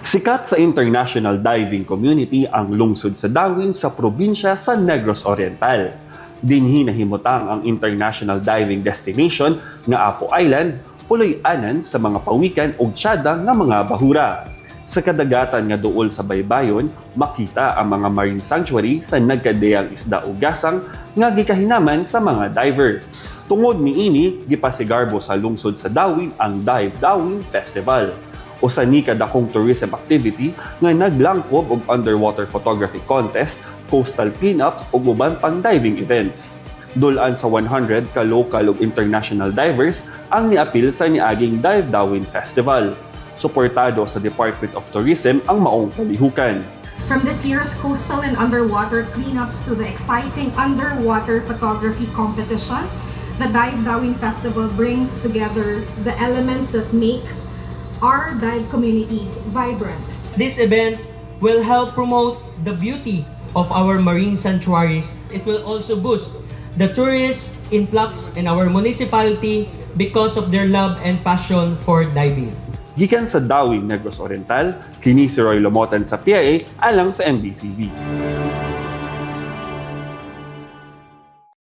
Sikat sa international diving community ang lungsod sa Dauin sa probinsya sa Negros Oriental. Dinhi nahimutang ang international diving destination nga Apo Island, puloy-anan sa mga pawikan ug tiyada nga mga bahura. Sa kadagatan nga duol sa baybayon, makita ang mga marine sanctuary sa nagkadeyang isda ug gasang nga gikahinaman sa mga diver. Tungod niini, gipasigarbo sa lungsod sa Dauin ang Dive Dauin Festival. Usa ni kadakong tourism activity nga naglangkob og underwater photography contest, coastal cleanups ug uban pang diving events. Dul-an sa 100 ka local ug international divers ang niapil sa niaging Dive Dauin Festival. Suportado sa Department of Tourism ang maong kalihukan. From this year's coastal and underwater cleanups to the exciting underwater photography competition, the Dive Dauin Festival brings together the elements that make our dive communities vibrant. This event will help promote the beauty of our marine sanctuaries. It will also boost the tourist influx in our municipality because of their love and passion for diving. Gikan sa Dauin, Negros Oriental, kini si Roy Lomotan sa PIA alang sa MBCV.